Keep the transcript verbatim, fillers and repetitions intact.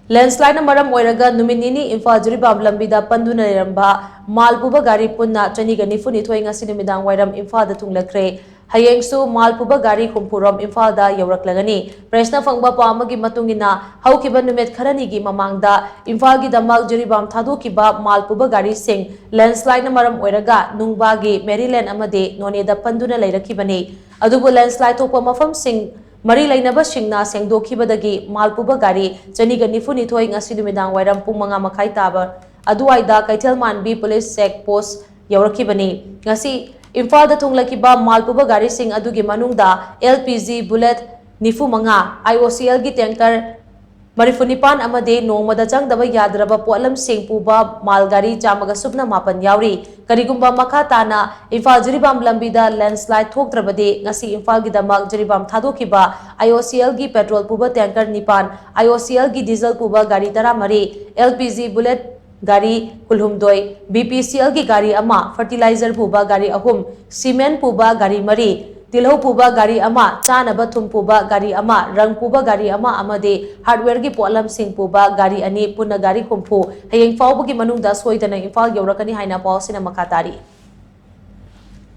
Landslide ꯅ ꯃꯔꯝ ꯑꯣꯏꯔꯒ ꯅꯨꯃꯤꯠ ꯅꯤꯅꯤ ꯏꯝꯐꯥꯜ ꯖꯤꯔꯤꯕꯥꯝ ꯂꯝꯕꯤꯗ ꯄꯟꯗꯨꯅ ꯂꯩꯔꯝꯕ ꯃꯥꯜ ꯄꯨꯕ ꯒꯥꯔꯤ ꯄꯨꯟꯅ ꯆꯅꯤꯒ ꯅꯤꯐꯨ ꯅꯤꯊꯣꯏ ꯉꯁꯤ ꯅꯨꯃꯤꯗꯥꯡ ꯋꯥꯏꯔꯝ ꯏꯝꯐꯥꯜꯗ ꯊꯨꯡꯂꯈ꯭ꯔꯦ꯫ ꯍꯌꯦꯡꯁꯨ ꯃꯥꯜ ꯄꯨꯕ ꯒꯥꯔꯤ ꯍꯨꯝꯐꯨꯔꯣꯝ ꯏꯝꯐꯥꯜꯗ ꯌꯧꯔꯛꯂꯒꯅꯤ꯫ Press ꯅ ꯐꯪꯕ ꯄꯥꯎ ꯑꯃꯒꯤ ꯃꯇꯨꯡ ꯏꯟꯅ, ꯍꯧꯈꯤꯕ ꯅꯨꯃꯤꯠ ꯈꯔꯅꯤꯒꯤ ꯃꯃꯥꯡꯗ ꯏꯝꯐꯥꯜꯒꯤꯗꯃꯛ ꯖꯤꯔꯤꯕꯥꯝ ꯊꯥꯗꯣꯛꯈꯤꯕ ꯃꯥꯜ ꯄꯨꯕ ꯒꯥꯔꯤꯁꯤꯡ landslide ꯅ ꯃꯔꯝ ꯑꯣꯏꯔꯒ ꯅꯨꯡꯕꯥꯒꯤ, ꯃꯦꯔꯤꯂꯦꯟ ꯑꯃꯗꯤ ꯅꯣꯅꯦꯗ ꯄꯟꯗꯨꯅ ꯂꯩꯔꯛꯈꯤꯕꯅꯤ꯫ ꯑꯗꯨꯕꯨ landslide ꯊꯣꯛꯄ ꯃꯐꯝꯁꯤꯡ ꯃꯔꯤ ꯂꯩꯅꯕꯁꯤꯡꯅ ꯁꯦꯡꯗꯣꯛꯈꯤꯕꯗꯒꯤ ꯃꯥꯜ ꯄꯨꯕ ꯒꯥꯔꯤ ꯆꯅꯤꯒ ꯅꯤꯐꯨ ꯅꯤꯊꯣꯏ ꯉꯁꯤ ꯅꯨꯃꯤꯗꯥꯡ ꯋꯥꯏꯔꯝ ꯄꯨꯡ ꯃꯉꯥ ꯃꯈꯥꯏ ꯇꯥꯕ ꯑꯗꯨꯋꯥꯏꯗ ꯀꯩꯊꯦꯜ ꯃꯥꯟꯕꯤ police check post ꯌꯧꯔꯛꯈꯤꯕꯅꯤ꯫ ꯉꯁꯤ ꯏꯝꯐꯥꯜꯗ ꯊꯨꯡꯂꯈꯤꯕ ꯃꯥꯜ ꯄꯨꯕ ꯒꯥꯔꯤꯁꯤꯡ ꯑꯗꯨꯒꯤ ꯃꯅꯨꯡꯗ L P G bullet ꯅꯤꯐꯨ ꯃꯉꯥ, I O C L ꯒꯤ tanker ꯃꯔꯤꯐꯨ ꯅꯤꯄꯥꯟ ꯑꯃꯗꯤ ꯅꯣꯡꯃꯗ ꯆꯪꯗꯕ ꯌꯥꯗ꯭ꯔꯕ ꯄꯣꯠꯂꯝꯁꯤꯡ ꯄꯨꯕ ꯃꯥꯜ ꯒꯥꯔꯤ ꯆꯥꯝꯃꯒ ꯁꯨꯞꯅ ꯃꯥꯄꯟ ꯌꯥꯎꯔꯤ꯫ ꯀꯔꯤꯒꯨꯝꯕ ꯃꯈꯥ ꯇꯥꯅ ꯏꯝꯐꯥꯜ ꯖꯤꯔꯤꯕꯥꯝ ꯂꯝꯕꯤꯗ landslide ꯊꯣꯛꯇ꯭ꯔꯕꯗꯤ, ꯉꯁꯤ ꯏꯝꯐꯥꯜꯒꯤꯗꯃꯛ Jiribam ꯊꯥꯗꯣꯛꯈꯤꯕ I O C L ꯒꯤ petrol ꯄꯨꯕ tanker ꯅꯤꯄꯥꯟ, I O C L ꯒꯤ diesel ꯄꯨꯕ ꯒꯥꯔꯤ ꯇꯔꯥꯃꯔꯤ, L P G bullet ꯒꯥꯔꯤ ꯀꯨꯟꯍꯨꯝꯗꯣꯏ, B P C L ꯒꯤ ꯒꯥꯔꯤ ꯑꯃ, fertilizer ꯄꯨꯕ ꯒꯥꯔꯤ ꯑꯍꯨꯝ, cement ꯄꯨꯕ ꯒꯥꯔꯤ ꯃꯔꯤ, ꯇꯤꯜꯍꯧ ꯄꯨꯕ ꯒꯥꯔꯤ ꯑꯃ, ꯆꯥꯅꯕ ꯊꯨꯝ ꯄꯨꯕ ꯒꯥꯔꯤ ꯑꯃ, ꯔꯪ ꯄꯨꯕ ꯒꯥꯔꯤ ꯑꯃ ꯑꯃꯗꯤ hardware ꯒꯤ ꯄꯣꯠꯂꯝꯁꯤꯡ ꯄꯨꯕ ꯒꯥꯔꯤ ꯑꯅꯤ, ꯄꯨꯟꯅ ꯒꯥꯔꯤ ꯍꯨꯝꯐꯨ ꯍꯌꯦꯡ ꯐꯥꯎꯕꯒꯤ ꯃꯅꯨꯡꯗ ꯁꯣꯏꯗꯅ ꯏꯝꯐꯥꯜ ꯌꯧꯔꯛꯀꯅꯤ ꯍꯥꯏꯅ ꯄꯥꯎ ꯑꯁꯤꯅ ꯃꯈꯥ ꯇꯥꯔꯤ꯫